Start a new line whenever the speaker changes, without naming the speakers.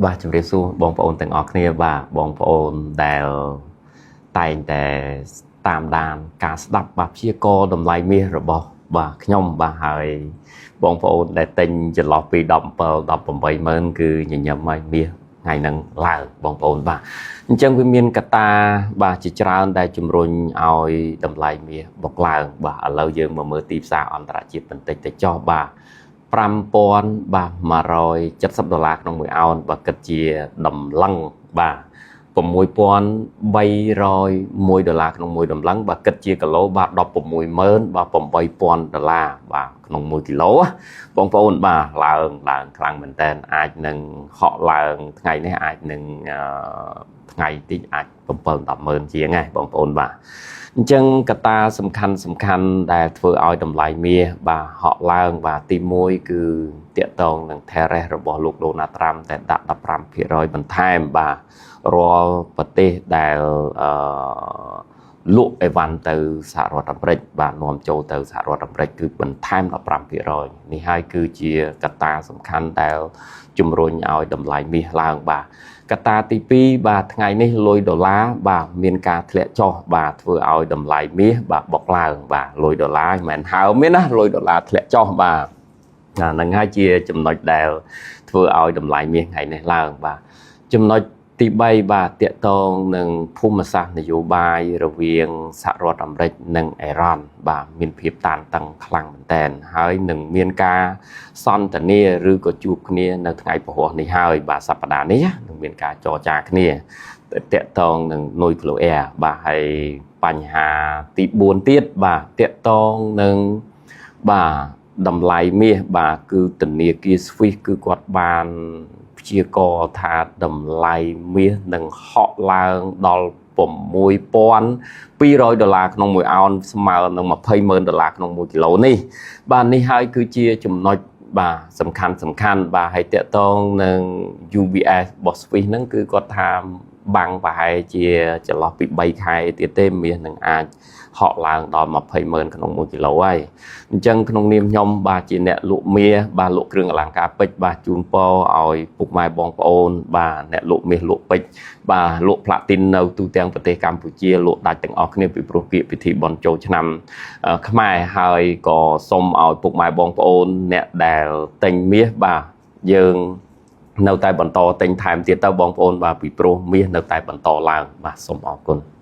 បាទជម្រាបសួរបងប្អូនទាំងអស់គ្នាបាទបងប្អូនដែលតែងតែតាមដានការស្ដាប់បាទព្យាករណ៍តម្លៃមាសរបស់បាទខ្ញុំបាទហើយបងប្អូនដែលទិញចន្លោះពី17 18ម៉ឺនគឺញញឹមហើយមាសថ្ងៃហ្នឹងឡើងបងប្អូនបាទអញ្ចឹងវាមានកត្តាបាទជាច្រើនដែលជំរុញឲ្យតម្លៃមាសបុកឡើងបាទឥឡូវយើងមកមើលទីផ្សារអន្តរជាតិបន្តិចទៅចុះបាទ5000បាទ170ដុល្លារក្នុងមួយអោនបើគិតជាតម្លឹងបាទ6301ដុល្លារក្នុងមួយតម្លឹងបើគិតជាគីឡូបាទ160,000បាទ8000ដុល្លារបាទក្នុង1គីឡូបងប្អូនបាទឡើងឡើងខ្លាំងមែនតើអាចនឹងហក់ឡើងថ្ងៃនេះអាចនឹងថ្ងៃតិចអាច7 10ម៉ឺនជាងហើយបងប្អូនបាទអញ្ចឹងកត្តាសំខាន់សំខាន់ដែលធ្វើឲ្យតម្លៃមាសបាទហក់ឡើងបាទទី1គឺតាក់ទងនឹង tariff របស់លោកដូណាល់ត្រាំដែលដាក់15%បន្ថែមបាទរាល់ប្រទេសដែលអឺលក់អីវ៉ាន់ទៅសហរដ្ឋអាមេរិកបាទនាំចូលទៅសហរដ្ឋអាមេរិកគឺបន្ថែម15%នេះហើយគឺជាកត្តាសំខាន់ដែលជំរុញឲ្យតម្លៃមាសឡើងបាទកត្តាទី2បាទថ្ងៃនេះលុយដុល្លារបាទមានការធ្លាក់ចុះបាទធ្វើឲ្យតម្លៃមាសបាទបុកឡើងបាទលុយដុល្លារមិនមែនហើមទេណាលុយដុល្លារធ្លាក់ចុះបាទហ្នឹងហើយជាចំណុចដែលធ្វើឲ្យតម្លៃមាសថ្ងៃនេះឡើងបាទចំណុចទី3បាទតាក់ទងនឹងភូមិសាស្ត្រនយោបាយរវាងសហរដ្ឋអាមេរិកនិងអេរ៉ង់បាទមានភាពតានតឹងខ្លាំងមែនទែនហើយនឹងមានការសន្ទនាឬក៏ជួបគ្នានៅថ្ងៃពហុនេះហើយបាទសប្តាហ៍នេះនឹងមានការចរចាគ្នាតាក់ទងនឹងនុយក្លូអែរបាទហើយបញ្ហាទី4ទៀតបាទតាក់ទងនឹងបាទតម្លៃមាសបាទគឺធនាគារស្វីសគឺគាត់បានព្យាករណ៍ថាតម្លៃមាសនឹងហក់ឡើងដល់6200ដុល្លារក្នុងមួយអោនស្មើនឹង200,000ដុល្លារក្នុង1គីឡូនេះបាទនេះហើយគឺជាចំណុចបាទសំខាន់សំខាន់បាទហើយតាក់ទងនឹង UBS របស់ Swiss ហ្នឹងគឺគាត់ថាបាំងប្រហែលជាចន្លោះពី3ខែទៀតទេមាសនឹងអាចហក់ឡើងដល់200,000ក្នុង1គីឡូហើយអញ្ចឹងក្នុងនាមខ្ញុំបាទជាអ្នកលក់មាសបាទលក់គ្រឿងអលង្ការពេជ្របាទជូនពរឲ្យពុកម៉ែបងប្អូនបាទអ្នកលក់មាសលក់ពេជ្របាទលក់ផ្លាទីននៅទូទាំងប្រទេសកម្ពុជាលក់ដាច់ទាំងអស់គ្នាពីព្រោះគៀកពិធីបុណ្យចូលឆ្នាំខ្មែរហើយក៏សូមឲ្យពុកម៉ែបងប្អូនអ្នកដែលទិញមាសបាទយើងនៅតែបន្តទិញថែមទៀតទៅបងប្អូនបាទពីព្រោះមាសនៅតែបន្តឡើងបាទសូមអរគុណ។